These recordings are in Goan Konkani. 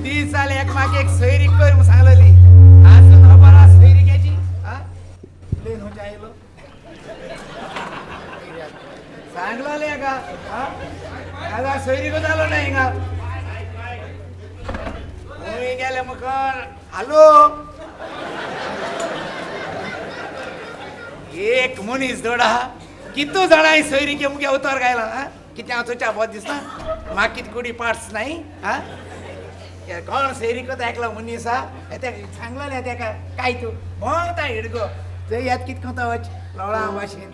दीस जाले एक म्हाका एक सोयरीक कर म्हूण सांगलेली आजून खबर आसा सोयरीकेची. आं प्लेन खंयचे आयलो सांगलोले का. आतां सोयरीको जालो ना हिंगा खंय गेले मुखार. हॅलो एक मनीस धड आहा कितू जाणां सोयरीके मुगे उतर गायला. कितें हांव तुच्या बोत दिसना म्हाका कितें कुडी पार्ट्स नाय. आं कोण सोयरीको एकलो मनीस आहा तेका सांगलेलें तेका काय तूं भोंवता हिडगो थंय येत कितें करता वच लोळा भाशेन.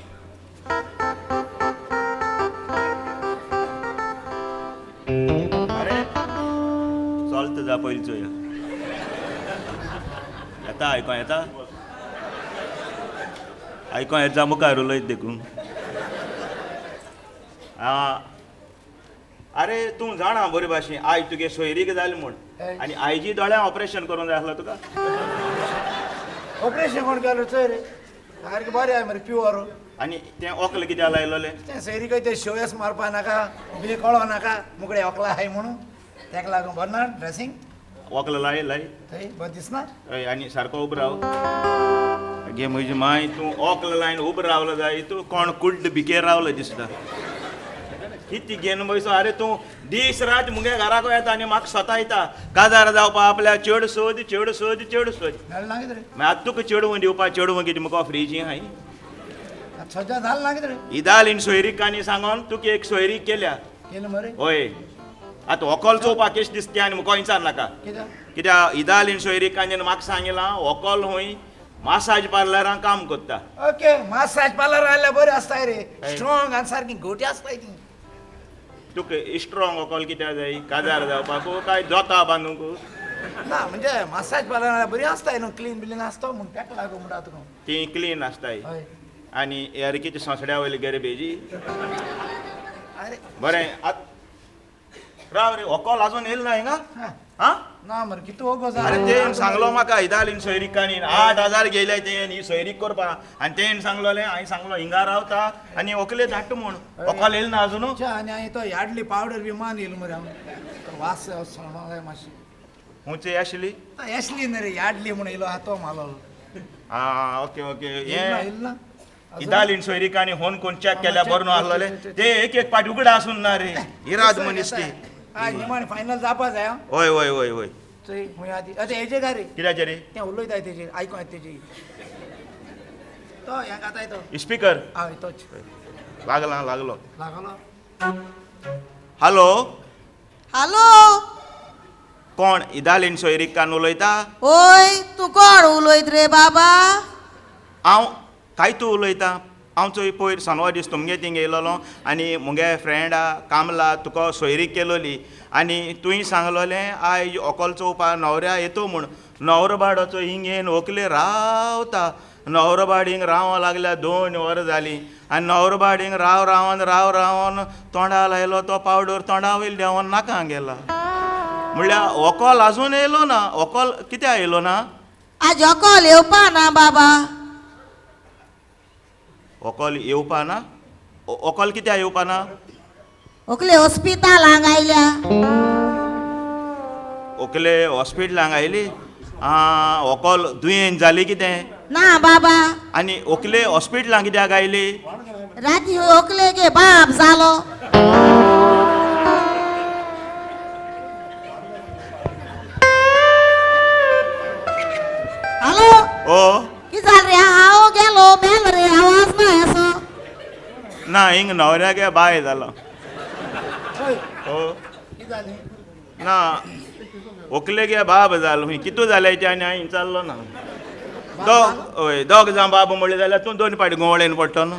अरे चल तुजा पयलीं चोया येता आयकों येता आयकों येता मुखार उलयत देखून. आं अरे तूं जाणा बरे भाशेन आयज तुगे सोयरीक जाली म्हूण आनी आयजी दोळ्यां ऑपरेशन करूंक जाय आसलो तुका. ऑपरेशन कोण केलो चोय रे सारकें बरें आहा मरे प्युअर. आनी तें ओकल कित्याक लायलोलें तें सोयरीक तें शोयस मारपा नाका मुगें कळो नाका मुगडे ओकला आहाय म्हणून तेका लागून बरें ना ड्रेसींग ओकल लाय लाय थंय बरें दिसना. हय आनी सारको उबो राव गे म्हजी माय. तूं ओकल लायन उबो रावलो जाय तूं कोण कुड्ड भिकेर रावलो दिसता कितें घेवन पयसो. अरे तूं दीस रात मुगे घराक येता आनी म्हाका सतायता काजार जावपा आपल्या चेड सोद चेड सोद चेड सोद. मागीर आतां तुका चेडवं दिवपा चेडवं कितें मुका फ्रिजी हाय सद्या जालें ना कितें रे. इदालीन सोयरीक आनी सांगोन तुका एक सोयरीक केल्या हय. आतां व्हंकल चोवपाक केश दिसता आनी मुका विचार नाका कित्याक इदालीन सोयरीक आनी म्हाका सांगिलां व्हंकल हूंय मासाज पार्लरान काम करता. ओके मासाज पार्लर आयल्यार बरें आसताय रे स्ट्रॉंग आनी सारकी घोटी आसताय ती. तुका स्ट्रॉंग व्हंकल कित्याक जाय काजार जावपाक काय जोता बांदूंक ना म्हणजे मासाज पार्लर बरी आसताय न्हू क्लीन बिलीन आसता म्हूण तेका लागून म्हणटा तुका ती क्लीन आसताय. आनी अरे कितें सोंसड्या वयली गरबेजी. अरे बरें आतां राव रे व्हंकल आजून येयली ना हिंगा. आं ना मरे कितू वोगो अरे तेन सांगलो म्हाका इदालीन सोयरीकांनी 8,000 घेयले तेन ही सोयरीक करपा आनी तेन सांगलोलें हांवें सांगलो हिंगा रावता आनी व्हंकले धाडटा म्हूण. व्हंकल येयली ना आजून. आनी हांवें तो याडली पावडर बी मान येयलो मरे हांव तो वास सोडो जाय मातशी. खंयची आशिल्ली आसली न्ही रे याडली म्हूण येयलो आहा तो म्हालो. आं ओके ओके येयलो ना इदालीन सोयरीकांनी फोन कोण चॅक केल्या बरो न्हू आसलोले ते एक एक पाटी उगडा आसून ना रे इराद मनीस ती. आयज निमाणे फायनल जावपा जाय. हय हय हय हय चोय खूंय आहा ती. आतां हेजेर काय रे कित्याचेर रे तें उलयताय तेजेर आयको येता तेजी तो हें घाताय तो स्पिकर. हय तोच लागला लागलो लागलो. हॅलो हॅलो कोण इदालीन सोयरीकान उलयता. ओय तूं कोण उलयत रे बाबा. हांव काय तूं उलयता. हांव चोय पयर सानवा दीस तुमगे थिंग येयलोलो आनी मुगे फ्रेंडा कामला तुका सोयरीक केलोली आनी तुवें सांगलोलें आयज व्हंकल चोवपा न्हवऱ्या येतो म्हूण. न्हवरो बाडाचो हिंग येवन व्हंकले रावता. न्हवरो बाड हिंग रावों लागल्या 2 वरां जालीं आनी न्हवरो बाड हिंग राव रावन राव रावन तोंडा लायलो तो पावडर तोंडा वयलो देंवोन नाका गेला. म्हणल्यार व्हंकल आजून येयलो ना. व्हंकल कित्याक येयलो ना. आज व्हंकल येवपा ना बाबा. व्हंकल येवपा ना. व्हंकल कित्याक येवपा ना. व्हंकले हॉस्पिटलांक आयल्या. व्हंकले हॉस्पिटलांक आयली. आं व्हंकल दुयेंत जाली कितें ना बाबा. आनी व्हंकले हॉस्पिटलांक कित्याक आयली. राती व्हंकले गे बाप जालो. हॅलो ओ कितें जालें रे. हांव गेलो मेलो रे आवाज ना असो ना हिंग न्हवऱ्यागे बाय जालो. ओ कितें जालें ना व्हंकले गे बाब जालो. हूंय कितू जालें तें आनी हांवें विचारलो ना. दोग हय दोग जावं बाब म्हणलें जाल्यार तूं 2 फावटी घुंवळेन पडटलो न्हू.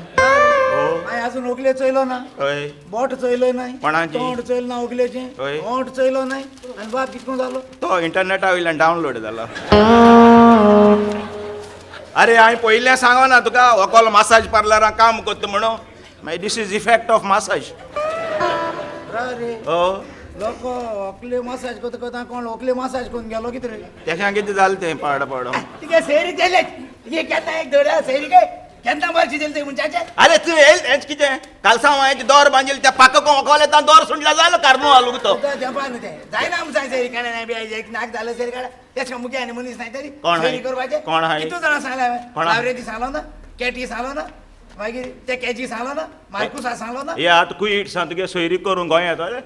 हांवें आजून व्हंकले चोयलो ना. हय बोट चोयलो नाय कोणाची तोंड चोयलो ना व्हंकलेचें हय ओंठ चोयलो नाय आनी बाब कितको जालो तो इंटरनेटा वयल्यान डावनलोड जालो. अरे हांवें पयलें सांगना तुका व्हंकल मासाज पार्लरान काम करता म्हणून. मागीर this is effect of massage. रे लोक व्हंकले मसाज करता करता कोण व्हंकले मसाज करून गेलो कितें रे तेशा कितें जालें तें पाड पाड तिगे सैरी केले तिगे केन्ना एक धड्या सैरी काय केन्ना मरची दिली ते मनशाचे? अरे तूं हेंच कितें कालसांव हांवें दोर बांदिल्ली त्या पाकाक वोकोले तां दोर सुंडला जालो कार्नू हालूंक तो. तेंपा न्हू तें जायना आमकां सोयरी काडा नाही बी नाक जालें सोयरी काडा तेश मुगे आनी मनीस नाय तरी कोण सोयरी करपाचें. कोण हाय? कितू जाणां सांगलें हांवें? कोण हाय? लावरेती सांगलो ना, केटी सांगलो ना, मागीर ते केजी सांगलो ना, मार्कुसा सांगलो ना. हे आतां कुईट सांग तुगे सोयरी करूंक गोंयांत अरे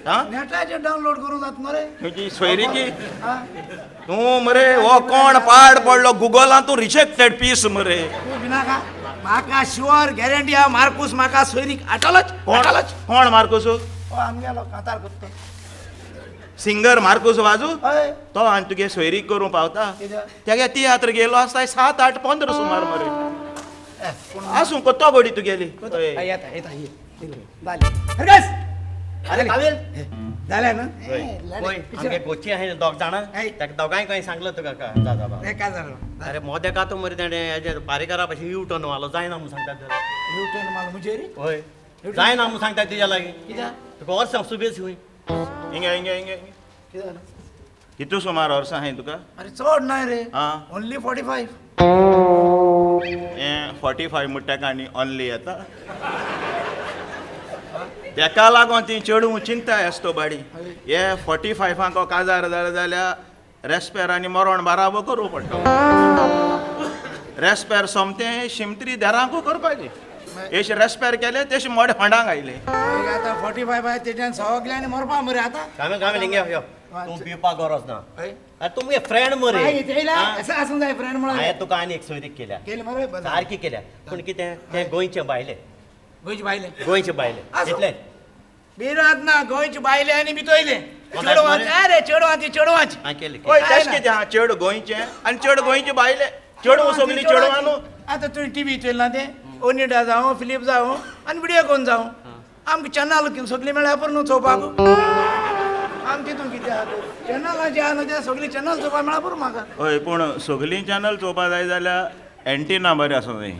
नेटाचेर डावनलोड करूं जाता मरे तुजी सोयरी की तूं मरे हो कोण पाड पडलो गुगलान तूं रिजेक्टेड पीस मरे. तूं भिनाका, म्हाका शुअर गॅरंटी आहा मार्कूस म्हाका सोयरीक आटलोच. आटलोच. कोण मार्कूस? हो आमगेलो कांतार करता सिंगर मार्कूस वाजू हय. तो आनी तुगे सोयरीक करूंक पावता? कित्याक? तेगे तियात्र गेलो आसता 7, 8, 15 सुमार मरे. आसूं कोत्तो घोडी तुगेली. येता येता जालें. अरे कावेल जालें न्हू? आमगे गोची आहाय दोग जाणां ताका दोगांय खंय सांगलो तुका दादा बाबा. काय जालो? अरे मोदें का तूं मरे तेणें बारीकरा भाशेन यू टर्न मारलो जायना म्हूण सांगता. यू टर्न मारलो म्हजेर? हय जायना म्हूण सांगता तुज्या लागीं. कित्याक? तुका वर्सां सुबेज खंय हिंगा हिंगा हिंगा कितें जालें? कितू सुमार वर्सां आहाय तुका? अरे चड नाय रे, ओनली 45. हें 45 म्हणटा तेका आनी ओनली येता तेका लागून ती चेडूं चिंताय आसतो बाडी. हे 45 काजार जालें जाल्यार रेस्पेर आनी मरण बाराबो करूं पडटा. रेस्पेर सोमतें शिमत्री देरांकू करपाचें. एश रेस्पेर केलें तेश मोडे फोंडांक आयलें. आतां 45 आहा तेज्यान सगळ्यांनी आनी मरपा मरे आतां. कामेल कामेल हिंगे यो, तूं पिवपाक गरज ना. अरे तूं मुगे फ्रेंड मरे. अशें आसूंक जाय फ्रेंड म्हणून. हांवें तुका आनी एक सोयरीक केल्या. केली मरे? सारकी केल्या. पूण कितें तें गोंयचे बायले. गोंयचे बायले? गोंयचे बायले इतलें बिरात ना. गोंयचे बायले आनी भितोयले चेडवांचे. अरे चेडवांची चेडवांची हय तशें कितें आहा चेड गोंयचें आनी चेड गोंयचे बायले चेडूं सगळीं चेडवां न्हू. आतां तुवें टिवी चोयला ना तें ओनिडा जावं फिलीप जावं आनी विडियोकॉन जावं आमकां चॅनल सगळीं मेळ्ळ्या पुरो न्हू चोवपाक. आम तितून कितें आहा चॅनलाचें आहा न्हू तें सगळीं चॅनल चोवपाक मेळ्ळा पुरो म्हाका. हय पूण सगळीं चॅनल चोवपाक जाय जाल्यार एंटिना बरें आसूंक जाय.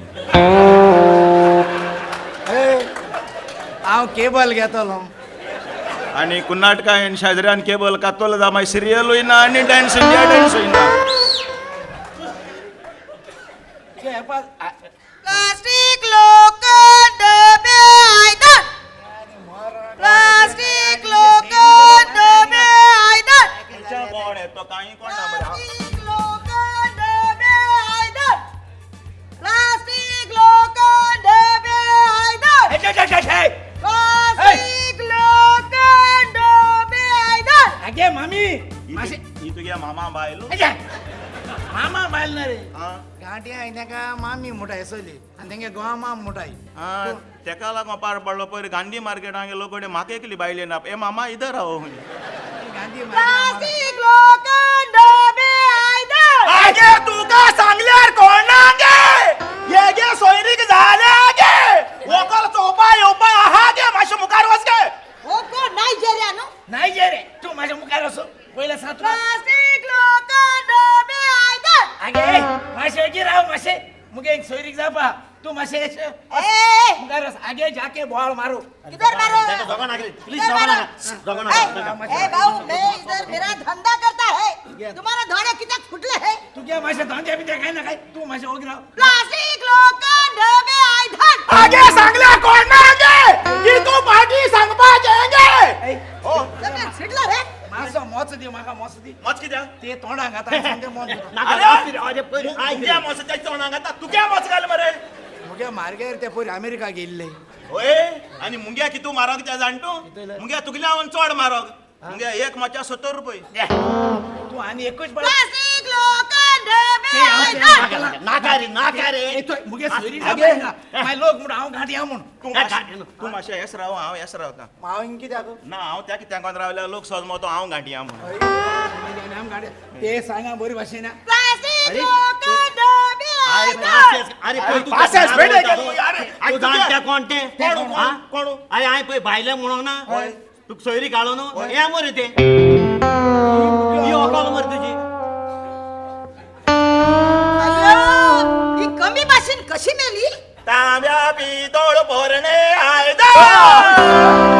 हांव केबल घेतलो आनी कुन्नाटकायन शेजऱ्यान केबल कातलो जा मागीर सिरियलूय ना आनी डान्स इंडिया डान्सूय ना. प्लास्टीक लोखंड डबे आयदन, प्लास्टीक लोखंड डबे आयदन, कोण येतो कांय कोण ना बरें. प्लास्टीक लोखंड डबे आयदन, प्लास्टीक लोखंड डबे आयदन, प्लास्टीक लोखंड डबे आयदन. आगे मामी ही तुगे मामा बायल? मामा बायल ना रे, गांठी हांवें ताका मामी म्हणटाय सली आनी तेंगे गोवा माम म्हणटाय. तेका लागून पार पडलो पयर गांधी मार्केटांत गेलो कडेन म्हाका एकली बायले ना. ए मामा इधर आओ. गांधी प्लास्टीक लोखंड डबे आयदन. आगे तुका सांगल्यार कोणा गे हे गे सोयरीक जाल्या गे वोकल चोवपा येवपा आहा गे मातशें मुखार वच गे. हो कोण नायजेरिया न्हू? नायजेरिया तूं म्हाज्या मुखार वचो पयलें सांग तुका. प्लास्टीक लोखंड डबे आयदन. आगे मातशें ओगी राव मातशें मुगे एक सोयरीक जावपा तूं मातशें मुखार वच. आगे जाके बोवाळ मारू. किधर मारो? प्लीज दोगां नाका. ए भाऊ मैं इधर मेरा धंधा करता है, तुम्हारा धोड़े कितना फुटले है. तुगे मातशें धंदे बिंदे काय ना काय तूं मातशें ओगी राव. प्लास्टिक लोखंड डबे आयदन. आगे सांगल्यार कोणा गे की तूं पाटी सांगपाचें गे. छिडला रे मातसो मोच दी म्हाका मोच दी. मोच कित्याक? ते तोंडाक घाता सामकें मोच. अरे मुगे मोच त्या तोंडाक घाता तुगे मोच घाल मरे. मुगे मार्गेर ते पयर अमेरिका गेल्ले. हय आनी मुंग्या कितू मारक त्या जाण तूं? मुंग्या तुगल्या हांव चड मारक. मुंग्या एक मोच्या 70 रुपये. तूं आनी एकूच प्लास्टीक लोखंड डबे आयदन. नाका रे नाका रे. मुगे सोयरी मागीर लोक म्हण हांव घांट या म्हूण. तूं मातशें हेस राव हांव हेस रावता. हांव हिंग कित्याक ना हांव त्या कित्याक रावल्यार लोक सजमतो हांव घांटया म्हूण. ते सांगा बरी भाशेन. प्लास्टीक लोखंड डबे आयदन. अरे कोण तें? कोण? अरे हांवें पळय भायलें म्हणूंक ना तुका सोयरी काडलो न्हू हें मरे तें ही वोकल मरे तुजी. ही कमी भाशेन कशी मेली? तांब्या पितोळ पोरणे आयदन.